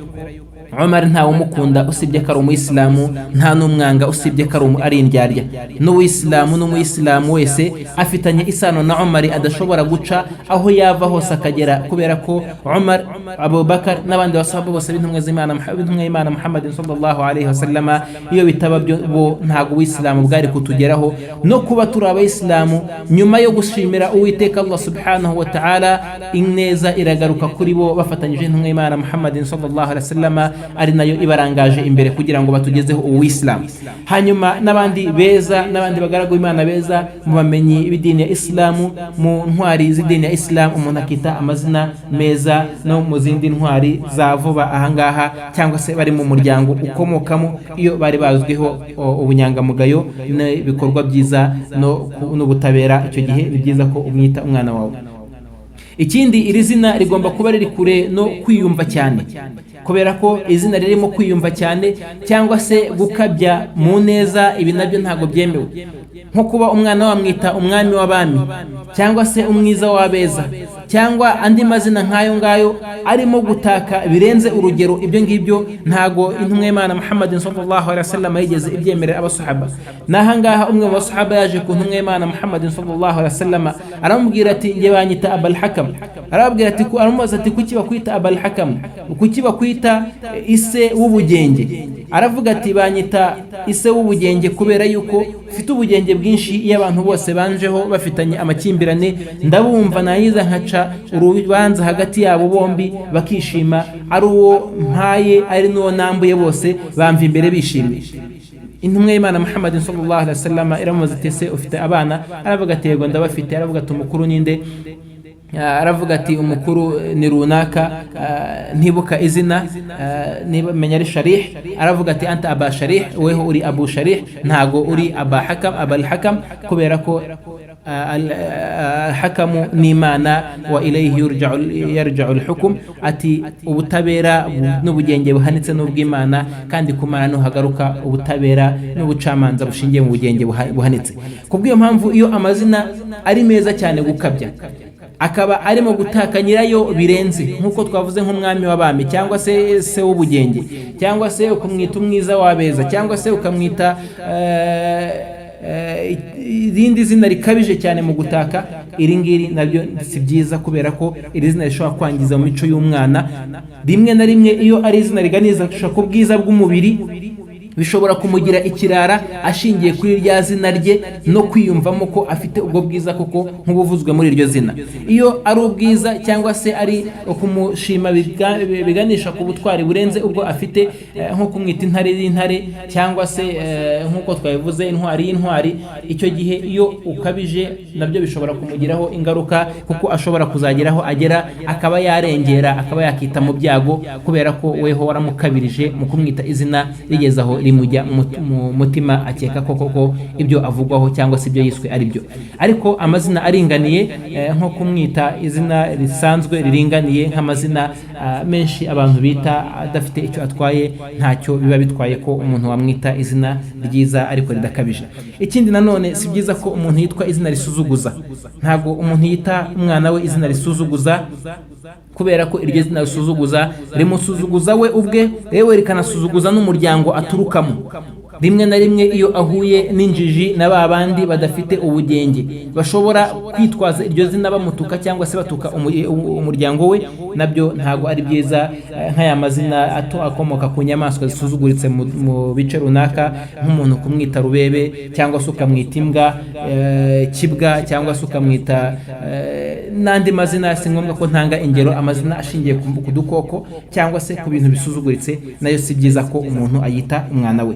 Umar ntawe umukunda usibye ko ari umuyisilamu, nta n'umwanga usibye ko ari indyarya. N'uwisilamu n'umuyisilamu wese afitanye isano na Umar adashobora guca aho yava hose akagera, kubera ko Umar, Abubakar n'abandi basahaba bose b'intumwa z'Imana, b'intumwa y'Imana Muhammad sallallahu alaihi wasallama, iyo bitaba byo bo ntabwo uwisilamu bwari kutugeraho no kuba turi abayisilamu. Nyuma yo gushimira Uwiteka Allah subhanahu wa ta'ala, ineza iragaruka kuri bo bafatanyije n'intumwa y'Imana Muhammad sallallahu alaihi wasallama, ari nayo ibarangaje imbere kugira ngo batugezeho uwisilamu. Hanyuma n'abandi beza, n'abandi bagaragu b'Imana beza, mu bamenyi b'idini ya Isilamu, mu ntwari z'idini ya Isilamu, umuntu akita amazina meza, no mu zindi ntwari za vuba ahangaha cyangwa se bari mu muryango ukomokamo, iyo bari bazwiho ubunyangamugayo n'ibikorwa byiza n'ubutabera, icyo gihe ni byiza ko umwita umwana wawe. Ikindi, iri zina rigomba kuba riri kure no kwiyumva cyane, kubera ko izina ririmo kwiyumva cyane cyangwa se gukabya mu neza, ibi nabyo ntabwo byemewe, nko kuba umwana wamwita umwami w'abami cyangwa se umwiza w'abeza cyangwa andi mazina nk'ayo ngayo arimo gutaka birenze urugero. Ibyo ngibyo ntago intumwa y'Imana Muhammad sallallahu alaihi wasallam yigeze ibyemerera abasahaba. N'aha ngaha umwe mu basahaba yaje ku ntumwa y'Imana Muhammad sallallahu alaihi wasallam, aramubwira ati: "Njye banyita Abal Hakam." Arababwira ati, aramubaza ati: "Kuki bakwita Abal Hakam? Kuki bakwita ise w'ubugenge?" Aravuga ati: "Banyita ise w'ubugenge kubera yuko mfite ubugenge bwinshi. Iyo abantu bose banjeho bafitanye amakimbirane, ndabumva, nayiza nkaca urubanza hagati yabo bombi bakishima. Ari uwo mpaye, ari n'uwo nambuye, bose bamva imbere bishimye." Intumwa y'Imana Muhammad sallallahu alaihi wasallam iramubaza ati: "Ese ufite abana?" Aravuga ati: "Yego, ndabafite." Aravuga ati: "Umukuru ninde?" Aravuga ati: "Umukuru ni runaka, ntibuka izina, niba menya ari Sharih." Aravuga ati: "Anta Aba Sharih, weho uri Abu Sharih, ntago uri Aba Hakam, Abal Hakam, kubera ko Hakamu ni Imana, wa ilayhi yarja'u al-hukm." Ati: "Ubutabera n'ubugenge buhanitse n'ubw'Imana, kandi ku Mana nuhagaruka ubutabera n'ubucamanza bushingiye mu bugenge buhanitse." Kubw'iyo mpamvu, iyo amazina ari meza cyane gukabya, akaba arimo gutaka nyirayo birenze, nk'uko twavuze nk'umwami w'abami cyangwa se se w'ubugenge, cyangwa se ukamwita umwiza w'abeza, cyangwa se ukamwita irindi zina rikabije cyane mu gutaka, iri ngiri nabyo si byiza, kubera ko iri zina rishobora kwangiza mu mico y'umwana. Rimwe na rimwe, iyo ari izina riganisha ku bwiza bw'umubiri, bishobora kumugira ikirara ashingiye kuri rya zina rye no kwiyumvamo ko afite ubwo bwiza koko nk'ubuvuzwe muri iryo zina. Iyo ari ubwiza cyangwa se ari ukumushima biganisha ku butwari burenze ubwo afite, nko kumwita intare y'intare cyangwa se nk'uko twabivuze intwari y'intwari, icyo gihe iyo ukabije nabyo bishobora kumugiraho ingaruka, kuko ashobora kuzageraho agera akaba yarengera, akaba yakita mu byago, kubera ko weho waramukabirije mu kumwita izina rigeze aho rimujya mu mutima, akeka ko koko ibyo avugwaho cyangwa se ibyo yiswe ari byo. Ariko amazina aringaniye, nko kumwita izina risanzwe riringaniye nk'amazina menshi abantu bita adafite icyo atwaye, ntacyo biba bitwaye ko umuntu wamwita izina ryiza ariko ridakabije. Ikindi nanone, si byiza ko umuntu yitwa izina risuzuguza. Ntabwo umuntu yita umwana we izina risuzuguza, kubera ko iryo zina risuzuguza rimusuzuguza we ubwe, yewe rikanasuzuguza n'umuryango aturukamo. Rimwe na rimwe iyo ahuye n'injiji na ba bandi badafite ubugenge bashobora kwitwaza iryo zina bamutuka cyangwa se batuka umuryango we, nabyo ntabwo ari byiza. Nk'aya mazina ato akomoka ku nyamaswa zisuzuguritse mu bice runaka, nk'umuntu kumwita rubebe cyangwa se ukamwita imbwa, kibwa, cyangwa se ukamwita n'andi mazina, si ngombwa ko ntanga ingero, amazina ashingiye ku dukoko cyangwa se ku bintu bisuzuguritse, nayo si byiza ko umuntu ayita umwana we.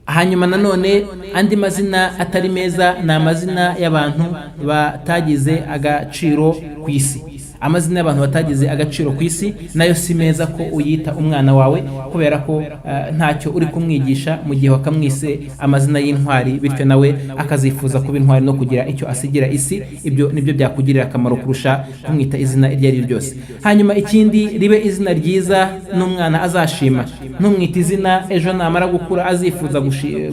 Hanyuma nanone andi mazina atari meza ni amazina y'abantu batagize agaciro ku isi. Amazina y'abantu batagize agaciro ku isi nayo si meza ko uyita umwana wawe, kubera ko ntacyo uri kumwigisha mu gihe wakamwise amazina y'intwari, bityo nawe akazifuza kuba intwari no kugira icyo asigira isi. Ibyo nibyo byakugirira akamaro kurusha kumwita izina iryo ari ryo ryose. Hanyuma ikindi, ribe izina ryiza n'umwana azashima. Ntumwite izina ejo namara gukura azifuza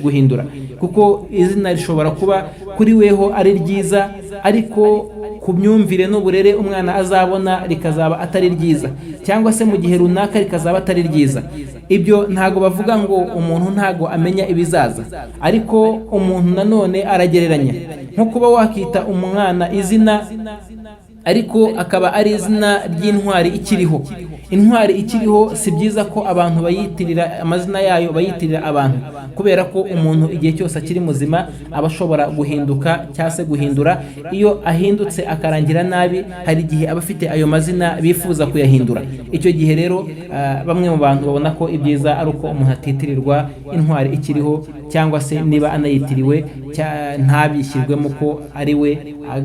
guhindura, kuko izina rishobora kuba kuri weho ari ryiza, ariko ku myumvire n'uburere umwana azabona rikazaba atari ryiza, cyangwa se mu gihe runaka rikazaba atari ryiza. Ibyo ntago bavuga ngo umuntu ntago amenya ibizaza, ariko umuntu nanone aragereranya. Nko kuba wakita umwana izina ariko akaba ari izina ry'intwari ikiriho. Intwari ikiriho si byiza ko abantu bayitirira amazina yayo, bayitirira abantu, kubera ko umuntu igihe cyose akiri muzima aba ashobora guhinduka cyangwa se guhindura. Iyo ahindutse akarangira nabi, hari igihe aba afite ayo mazina bifuza kuyahindura. Icyo gihe rero bamwe mu bantu babona ko ibyiza ari uko umuntu atitirirwa intwari ikiriho, cyangwa se niba anayitiriwe ntabishyirwemo ko ari we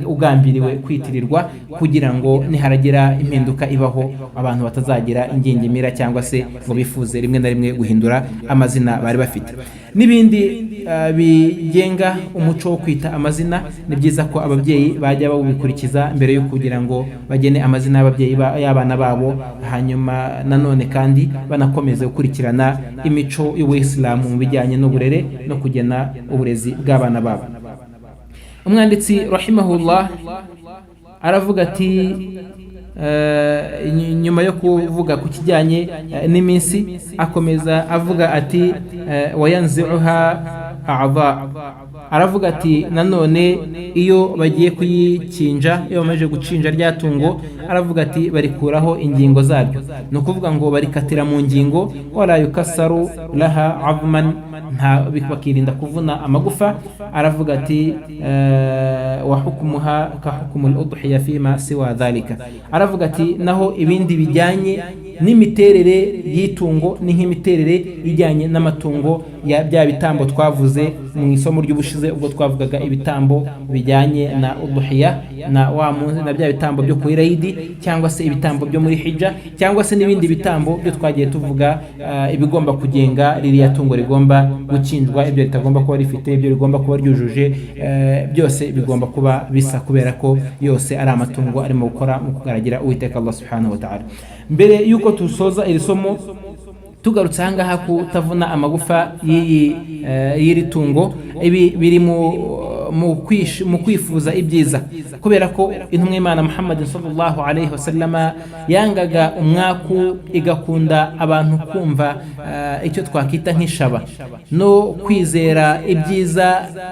ugambiriwe kwitirirwa, kugira ngo niharagira impinduka ibaho abantu batazagira ingingimira cyangwa se ngo bifuze rimwe na rimwe guhindura amazina bari bafite. N'ibindi bigenga umuco wo kwita amazina, ni byiza ko ababyeyi bajya bawubikurikiza mbere yo kugira ngo bagene amazina y'ababyeyi y'abana babo. Hanyuma nanone kandi banakomeze gukurikirana imico y'ubuyisilamu mu bijyanye n'uburere no kugena uburezi bw'abana babo. Umwanditsi rahimahullah aravuga ati, nyuma yo kuvuga ku kijyanye n'iminsi, akomeza avuga ati: "Wayanziuha a'dha." Aravuga ati nanone iyo bagiye kuyikinja, iyo bamaze gucinja rya tungo, aravuga ati barikuraho ingingo zaryo, ni ukuvuga ngo barikatira mu ngingo. Wala yukasaru laha azman, nta bakirinda kuvuna amagufa. Aravuga ati: "Wa hukmuha ka hukmu al-udhiya fima siwa dhalika." Aravuga ati naho ibindi bijyanye n'imiterere y'itungo ni nk'imiterere ijyanye n'amatungo ya bya bitambo twavuze mu isomo ry'ubushize, ubwo twavugaga ibitambo bijyanye na udhiya na wa munsi na bya bitambo byo ku irayidi, cyangwa se ibitambo byo muri hija, cyangwa se n'ibindi bitambo byo twagiye tuvuga, ibigomba kugenga ririya tungo rigomba gukinjwa, ibyo ritagomba kuba rifite, ibyo rigomba kuba ryujuje, byose bigomba kuba bisa, kubera ko yose ari amatungo arimo gukora mu kugaragira Uwiteka Allah subhanahu wa ta'ala. Mbere y'uko dusoza iri somo, tugarutse ahangaha kutavuna amagufa y'iyi y'iri tungo, ibi biri mu kwifuza ibyiza, kubera ko intumwa y'Imana Muhammad sallallahu alayhi wasallama yangaga umwaku, igakunda abantu kumva icyo twakita nk'ishaba no kwizera ibyiza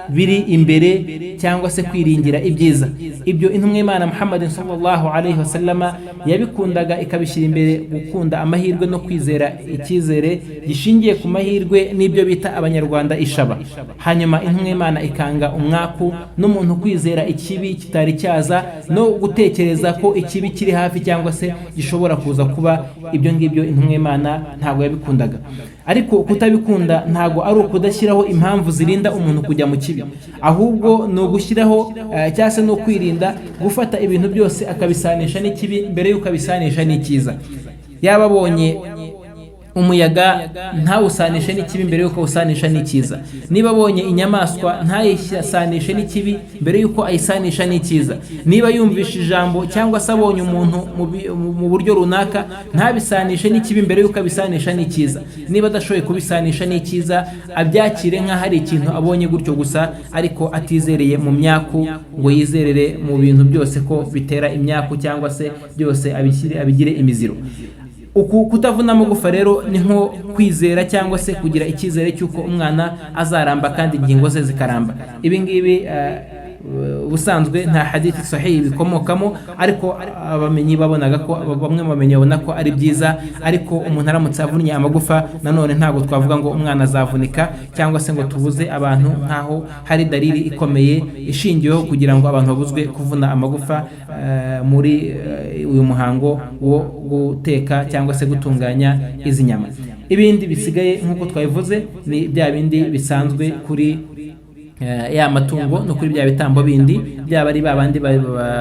biri imbere, cyangwa se kwiringira ibyiza. Ibyo intumwa y'Imana Muhammad sallallahu alayhi wasallama yabikundaga, ikabishyira imbere, gukunda amahirwe no kwizera icyizere gishingiye ku mahirwe, n'ibyo bita abanyarwanda ishaba. Hanyuma intumwa y'Imana ikanga umwaku n'umuntu kwizera ikibi kitari cyaza no gutekereza ko ikibi kiri hafi cyangwa se gishobora kuza kuba. Ibyo ngibyo intumwa y'Imana ntabwo yabikundaga. Ariko kutabikunda ntabwo ari ukudashyiraho impamvu zirinda umuntu kujya mu kibi, ahubwo ni ugushyiraho cyangwa se ni ukwirinda gufata ibintu byose akabisanisha n'ikibi mbere y'uko abisanisha n'icyiza. Yaba abonye umuyaga, ntawusanishe n'ikibi mbere y'uko awusanisha n'icyiza. Niba abonye inyamaswa, ntayisanishe n'ikibi mbere y'uko ayisanisha n'icyiza. Niba yumvishe ijambo cyangwa se abonye umuntu mu buryo runaka, ntabisanishe n'ikibi mbere y'uko abisanisha n'icyiza. Niba adashoboye kubisanisha n'icyiza, abyakire nk'aho ari ikintu abonye gutyo gusa, ariko atizereye mu myaku, ngo yizerere mu bintu byose ko bitera imyaku, cyangwa se byose abishyire abigire imiziro. Uku kutavuna amagufa rero ni nko kwizera cyangwa se kugira icyizere cy'uko umwana azaramba kandi ingingo ze zikaramba. Ibi ngibi ubusanzwe nta hadithi sahihi bikomokamo, ariko abamenyi babonaga ko, bamwe mu bamenyi babona ko ari byiza. Ariko umuntu aramutse avunnye amagufa, nanone ntabwo twavuga ngo umwana azavunika cyangwa se ngo tubuze abantu, nk'aho hari dalili ikomeye ishingiweho kugira ngo abantu babuzwe kuvuna amagufa muri uyu muhango wo guteka cyangwa se gutunganya izi nyama. Ibindi bisigaye, nk'uko twabivuze, ni bya bindi bisanzwe kuri ya matungo no kuri bya bitambo bindi, byaba ari ba bandi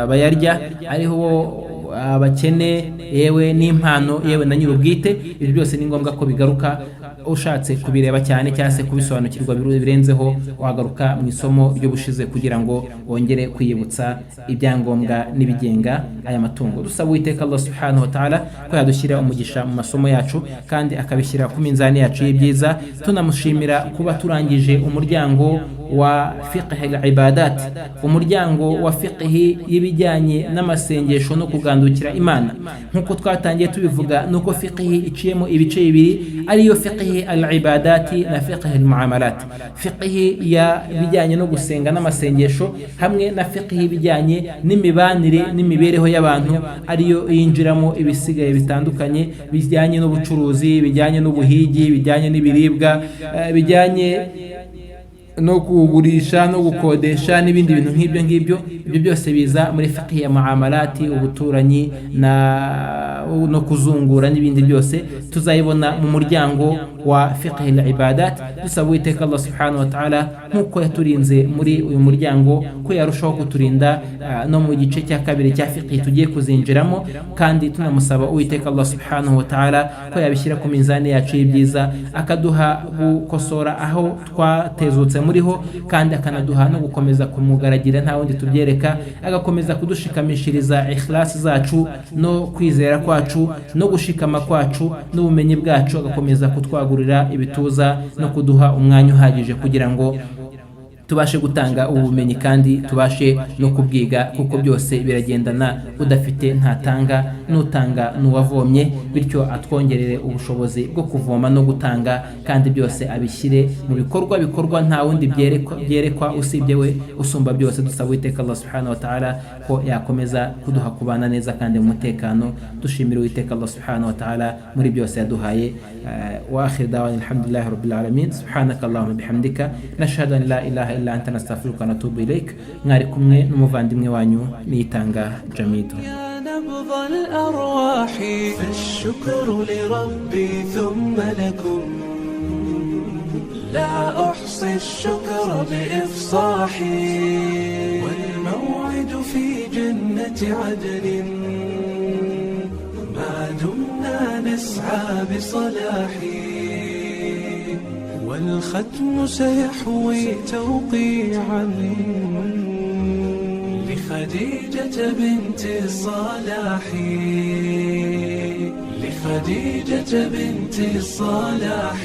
bayarya, ariho abakene, yewe n'impano, yewe na nyir'ubwite. Ibyo byose ni ngombwa ko bigaruka. Ushatse kubireba cyane cyangwa se kubisobanukirwa birenzeho, wagaruka mu isomo ry'ubushize kugira ngo wongere kwiyibutsa ibyangombwa n'ibigenga aya matungo. Dusaba Uwiteka Allah subhanahu wa ta'ala ko yadushyira umugisha mu masomo yacu kandi akabishyira ku minzani yacu y'ibyiza. Tunamushimira kuba turangije umuryango wa fiqh al-ibadat, umuryango wa fiqh y'ibijyanye n'amasengesho no kugandukira Imana. Nk'uko twatangiye tubivuga, nuko fiqh iciyemo ibice bibiri, ariyo fiqh al-ibadati na fiqh al-muamalat: fiqh ya bijyanye no gusenga n'amasengesho, hamwe na fiqh y'ibijyanye n'imibanire n'imibereho y'abantu, ariyo yinjiramo ibisigaye bitandukanye bijyanye n'ubucuruzi, bijyanye n'ubuhigi, bijyanye n'ibiribwa, bijyanye no kugurisha no gukodesha n'ibindi bintu nk'ibyo ngibyo. Ibyo byose biza muri fiqh ya muamalati, ubuturanyi na no kuzungura n'ibindi byose tuzayibona mu muryango wa fiqh al-ibadat. Dusaba Uwiteka Allah subhanahu wa ta'ala, nk'uko yaturinze muri uyu muryango, ko yarushaho kuturinda no mu gice cya kabiri cya fiqh tugiye kuzinjiramo. Kandi tunamusaba Uwiteka Allah subhanahu wa ta'ala ko yabishyira ku minzani yacu y'ibyiza, akaduha gukosora aho twatezutse muriho, kandi akanaduha no gukomeza kumugaragira nta wundi tubyereka, agakomeza kudushikamishiriza ikhlasi zacu no kwizera kwacu no gushikama kwacu n'ubumenyi bwacu, agakomeza kutwagurira ibituza no kuduha umwanya uhagije kugira ngo tubashe gutanga ubu bumenyi kandi tubashe no kubwiga, kuko byose biragendana: udafite ntatanga, n'utanga n'uwavomye. Bityo atwongerere ubushobozi bwo kuvoma no gutanga, kandi byose abishyire mu bikorwa bikorwa nta wundi byerekwa usibye we usumba byose. Dusaba Uwiteka Allah subhanahu wa ta'ala ko yakomeza kuduha kubana neza kandi mu mutekano. Dushimira Uwiteka Allah subhanahu wa ta'ala muri byose yaduhaye. Wa akhir da'wana alhamdulillahi rabbil alamin. Subhanaka allahumma bihamdika, nashhadu an la ilaha illa anta, nastaghfiruka wa natubu ilaik. Mwari kumwe n'umuvandimwe wanyu Niyitanga Jamido. يا نبض الأرواح، فالشكر لربي ثم لكم، لا أحصي الشكر بإفصاحي. والموعد في جنة عدن ما دمنا نسعى بصلاحي، والختم سيحوي توقيعا لخديجة بنت الصلاح، لخديجة بنت الصلاح.